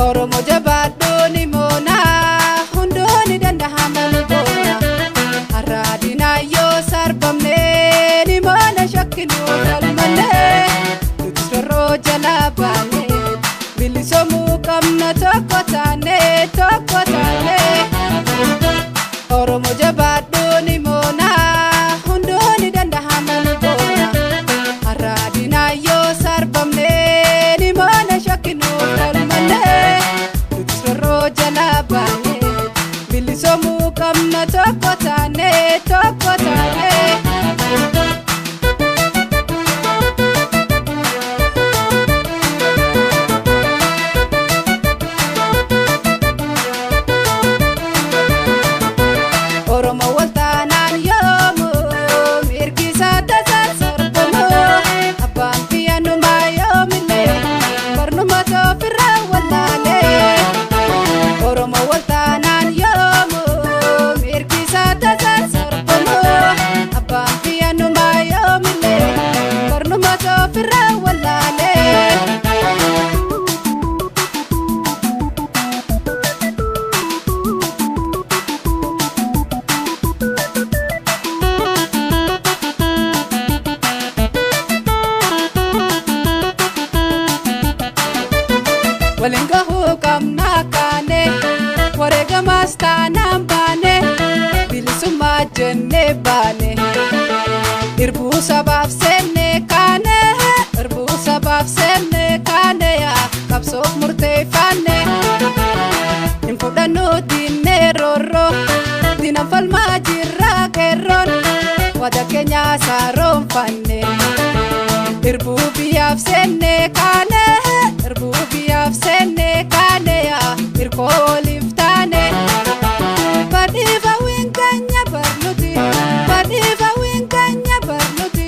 Oromo jabaadhoo ni moona hundoo ni dandahama ni boona har'aadinaa yoo sarbamne ni moona shakkinuu falmanne nuti sorroo jalaa baane bilisomuu qabna tokko taane tokko taane. Oromo jabaadhoo ni moona hundoo ni dandahama ni boona har'aadinaa yoo sarbamne ni moona shakkinuu falmanne. Nuti sorroo jalaa baane bilisomuu qabna tokko taane tokko taane. Oromo waltaanaan yoomu mirgi isaa tasaan sarbamu abbaan biyyanumaa yoomillee barnuma ofirraa wallaalee. Oromo waltaanaan yoomu mirgi isaa tasaan sarbamu abbaan biyyanumaa yoomillee barnuma ofirraa wallaalee. Waliin gahuu qabna kaane wareegamaas taanaan baane bilisummaa jennee baane irbuu sabaaf seenne kaane irbuu sabaaf seenne kaane yaa qabsoof murteeffanne hin fudhannu dinnee roorroo diinan falmaa jirraa qeerroon wada keenyaa saaroonfanne. Irbuu biyyaaf seenne kaane irbuu biyyaaf seenne kaane yaa hirkoo waliif taane. Badhiifa winkanya barnuti badhiifa winkanya barnuti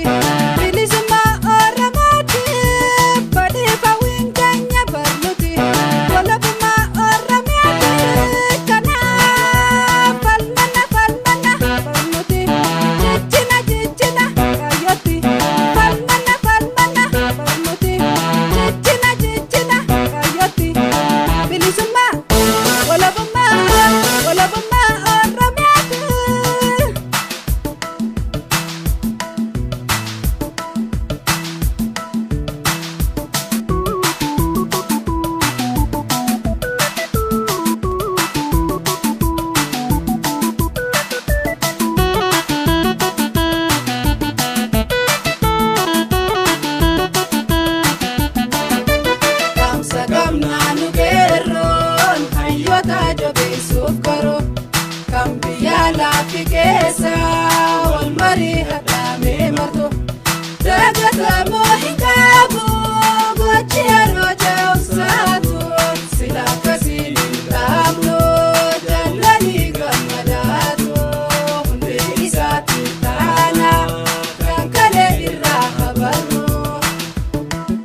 bilisummaa Oromooti badhiifa winkanya barnuti walabummaa Oromiyaati kanaaf falmanna falmanna barnuti jijjina jijjina kaayyootti falmanna falmanna barnuti jijjina jijjina kaayyootti bilisummaa walabummaa walabummaa Oromiyaati. Dhaamsa qabnaa nu qeerroon hayyoota jabeessuuf karoo kan biyya laafi keessa wal marii hadhaamee martu dagatamuu hin qabu gochi yeroo ce'umsaatu sila akkasiin hin dhaabnu jaalladhii gammadaatu hundee isaatti taana kan kalee irraa habarru.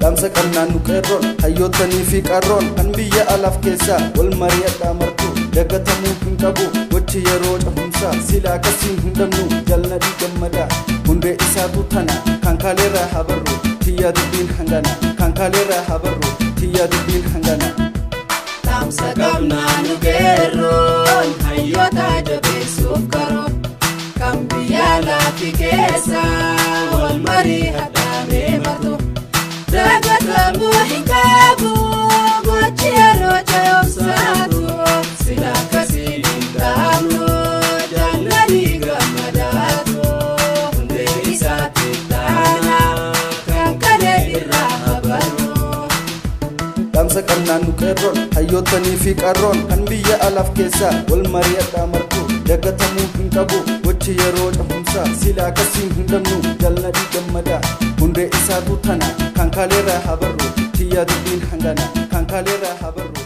Dhaamsa qabnaan nu qeerroon hayyootanii fi qarroon kan biyya alaaf keessaa wal mari'adhaa martu dagatamuu hin qabu gochi yeroo cehumsaa sila akkasiin hin dhabnu jalnadhii gammadaa hundee isaatu tana kan kaaleerraa habarru tiyyaa dubbiin hangana kan kaaleerraa habarru tiyyaa dubbiin hangana. Dhaamsa qabnaa nu qeerroon hayyoota jabeessuuf karoo kan biyya laafi keessa wal marii hadhaamee martu dagatamuu hin qabu gochi yeroo ce'umsaatu sila akkasiin hin dhaabnu jaalladhii gammadaatu hundee isaatti taana kan kalee irraa habarru. Dhaamsa qabnaan nu qeerroon hayyootanii fi qarroon kan biyya alaaf keessaa wal mari'adhaa martu dagatamuu hin qabu gochi yeroo cehumsaa sila akkasiin hin dhabnu jalnadhii gammadaa hundee isaatu tana kan kaaleerraa habarru tiyyaa dubbiin hangana kan kaaleerraa habarru.